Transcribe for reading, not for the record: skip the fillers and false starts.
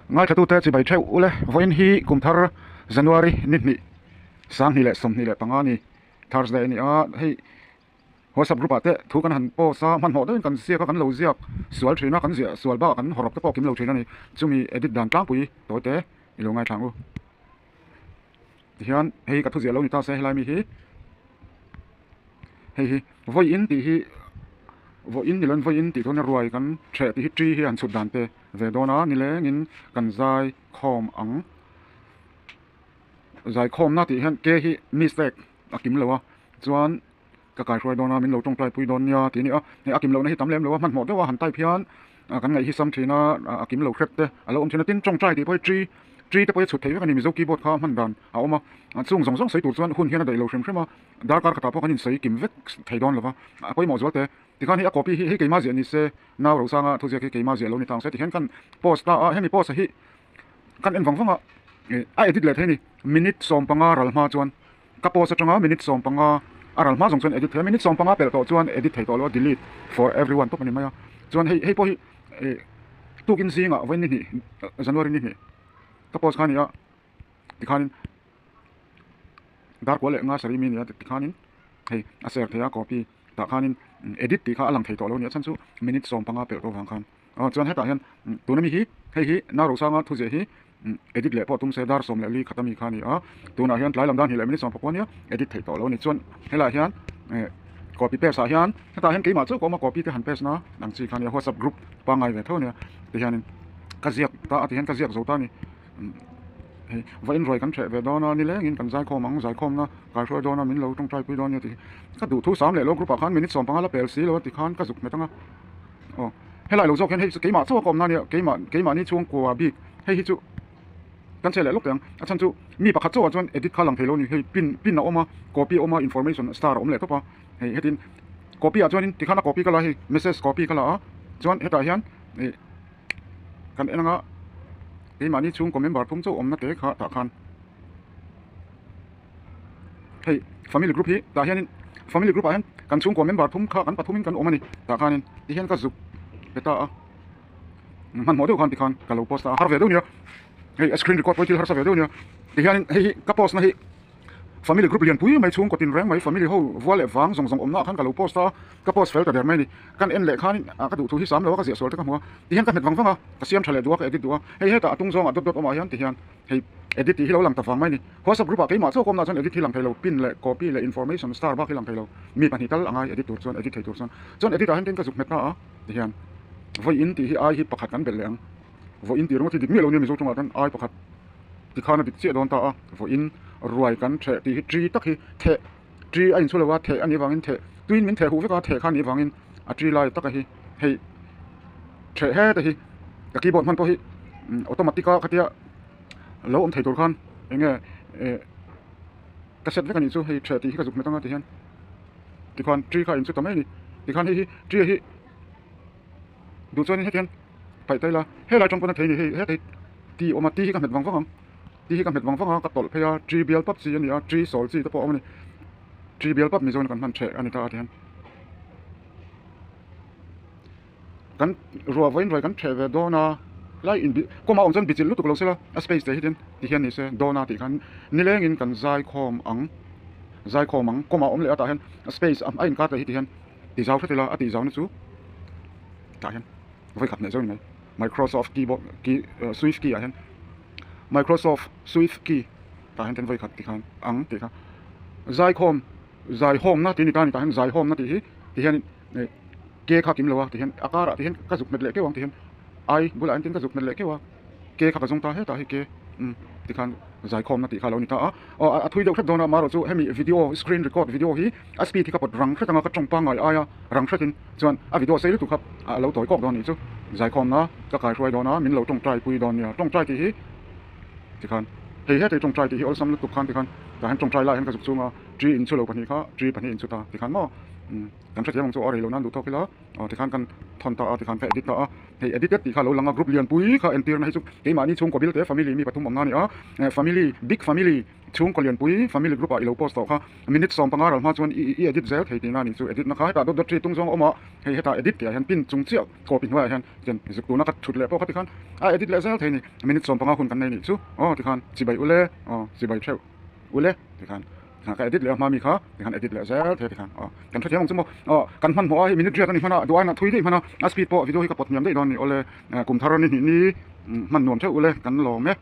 Ngaithlatute chibai theuh ule, vawiin hi kum thar January ni hnih 2025 ni Thursday a ni a, hei WhatsApp group ah te thu kan han post a, hmanhmawh deuhin kan ziak a, kan lo ziak sual thin a, kan ziah sual bakah kan hawrawp te pawh kim lo thin a ni, chumi edit dan tlangpui tawi te i lo ngaithla ang u. Tihian hei ka thuziah lo ni ta se helai mi hi hei hi vawiin tih hi vawiin ni loin vawiin tih chuan ruai kan ṭheh tih hi ṭi hi han chhut dan te ve dawn a nilengin kan zai khawm ang zai khawmna tih hian ke hi mistake a kim lo a chuan ka kaihruai dawn a min lo tawngtai pui dawn nia tih a ni a hei a kim lohna hi tam lem lo a hmanhmawh deuh a han type hian kan ngaih hi sam thin a a kim lo hrep te a lo awm thin a tin tawngtai tih pawh hi tri tri te pawh hi a chhut thei vek a ni mizo keyboard kha hman dan a awm a chung zawng zawng sawi tur chuan hun hian a daih lo hrim hrim a darkar khatah pawh kan insawi kim vek thei dawn lo va a pawimawh zual te tikhan hei a copy hi hei keimah ziah ni se nau rosanga thuziak hi keimah ziah lo ni ta ang se tihian kan post ta a hemi post a hi kan en vang vang a a edit leh thei a ni minute 15 ral hma chuan. Ka post atanga minute 15 a ral hma zawng chuan edit thei a, minute 15 pelh tawh chuan edit thei tawh lo a, delete for everyone tawp a ni mai a. Chuan hei hei pawh hi ih tukin zingah vawiin ni hnih January ni hnih ka post kha a ni a, tikhanin dar kua leh nga sarih mi a ni a tikhanin hei a share thei a copy tah khanin edit tih kha a lang thei tawh lo a ni a chhan chu minute 15 pelh tawh vang khan. Aw chuan hetah hian tuna mi hi hei hi Naurosanga thuziah hi edit leh pawh tum se dar 14 khat ami kha a ni a, tunah hian tlai lam dan hnih leh minute 10 ania edit theih tawh lo a ni. Chuan helaiah hian copy paste ah hian hetah hian keimah chauh ka awm a copy te han paste na ang chi kha a nia whatsapp group pangngai ve tho a nia tihianin ka ziak ta a tihian ka ziak zo ta a ni. Hei va inruai kan hreh ve dawn a nilengin kan zaikhawm ang zaikhawmna kaihruai dawn a min lo tawngtai pui dawn nia tih hi ka duh thu sam leh lo group ah khan minute 15 la pel si lo a tikhan ka zuk hmet ang a aw helai lo zawk hian hei chu keimah chauh a ka awm na nia keimah keimahni chhungkua bik hei hi chu kan che leh lawk teh ang a chhan chu mi pakhat chauh ah chuan edit kha lang thei lo a ni hei pin pin a awm a copy a awm a information star a awm leh tawp a hei hetin copy ah chuanin tikhan a copy ka la hei message copy ka la a chuan hetah hian ih. Kan en anga keimahni chhungkaw member thum chauh awmna te kha tah khan hei family group hi tah hianin family group ah hian kan chhungkaw member thum kha kan pathumin kan awm a ni tah khanin tihian ka zuk pe ta a hmanhmawh deuh khan tikhan ka lo post a har ve deuh nia hei a screen record pawh hi thil harsa ve deuh nia tihianin hei hi ka post na hi. Family group lian pui mai chhungkaw tin reng mai family ho vua leh vang zawng zawng awmna ah khan ka lo post a, ka post fel ta der mai a ni. Kan en leh khan ka duh thu hi sam lo a ka ziah sual te ka hmu a, tihian ka hmet vang vang a, ka siam tha leh duh a, ka edit duh a, hei hetah a tung zawngah dawt dawt awmah hian tihian hei edit tih hi lo lang ta vang mai a ni. WhatsApp group ah keimah chauh ka awmna ah chuan edit hi lang thei lo, pin leh copy leh information star bak hi lang thei lo, mi pahnih tal a ngai edit tur chuan edit thei tur chuan. Chuan edit ah hian tin ka zuk hmet ta a, tihian vawiin tih hi ai hi pakhat kan belh leh ang, vawiin tih ringawt hi dik miah lo nia Mizo tawngah khan ai pakhat. Tikhan a dik chiah dawn ta a, vawiin ruai kan theh tih hi tri tak hi theh, tri a inchhu lo a, theh a nih vangin theh, tuin min theh huh vek a, theh kha a nih vangin a tri lai taka hi hei theh hete hi ka keyboard hman pawh hi automatic a khatia lo awm thei tur khan eng nge eh ka set vek a nih chu hei theh tih hi ka zuk hmet anga tihian tikhan tri kha a inchu ta mai a ni, tikhan hei hi tri hi duh chuanin hetiang paih ta ila helai tang pawn a thei a ni hei hetah hi ti awm a ti hi ka hmet vang vang ang ti hi ka hmet vang vang a ka tawlh phei a tri bial pap chi a ni a tri sawl chi te pawh a awm a ni tri bial pap mizoin kan hman theh a ni ta a ti hian kan ruah vawiin ruai kan theh ve dawn a helai in kawmah awm chuan bichilh lutuk lo sela a space te hi tin ti hian ni se dawn a tih khan nilengin kan zai khawm ang zai khawm ang kawmah awm leh a tah hian a space a inkar te hi ti hian. Ti zau hret ila a tih zauna chu tah hian vawi khat hmeh zauh a ni mai. Microsoft keyboard key swift key ah hian Microsoft swift key tah hian ten vawi khat tikhan ang tih kha zaikhawm zaihawmna tih a ni ta a ni tah hian zaihawmna tih hi ti hian ih ke kha kim lo a ti hian a karah ti hian ka zuk hmet leh keuh ang ti hian ai bulah hian tin ka zuk hmet leh keuh a ke kha ka zawng ta hetah hi ke umm tikhan zaikhawmna tih kha a lo ni ta a aw a thui deuh hret dawn a amaherawh chu hemi video screen record video hi a speed hi ka pawt rang hret anga ka tawng pangngai aia rang hretin chuan a video sei lutuk kha a lo tawi kawk dawn anih chu zaikhawmna ka kaihruai dawn a min lo tawngtai pui dawn nia tawngtai tih hi tikhan hei hetei tawngtai tih hi awlsam lutuk khan tikhan tah hian tawngtai lai hian ka zuk chhung a tri in chu lo pahnih kha tri pahnih in chu ta tikhan maw. Kan hrethiam ang chu a rei lo nan duh tawk ila aw tikhan kan thawn ta a tikhan ka edit ta a hei edited tih kha a lo lang a group lianpui kha entirna hi chu keimahni chhungkaw bil te family mi pathum awmna a ni a family big family chhungkaw lianpui family group ah i lo post tawh kha minute 15 ral hma chuan i i edit zel thei tihna a nih chu edit na kha hetah dawt dawt ri tung zawng a awm a hei hetah edit tih ah hian pin chung chiah copy hnuaiah hian chuan zuk tuna ka thut leh pawh kha tikhan a edit leh zel thei a ni minute 15 hun kan nei nih chu aw tikhan chibai ule aw chibai theuh. Ule tikhan ka edit leh a hma mi kha tikhan edit leh zel thei a tikhan aw kan hrethiam ang chu maw aw kan hmanhmawh a hei minute riat a ni hman a duh aiin a thui daih hman a a speed pawh video hi ka pawt hniam daih dawn a ni awle kum thar ni hnih ni hman nuam theuh ule kan lawm e.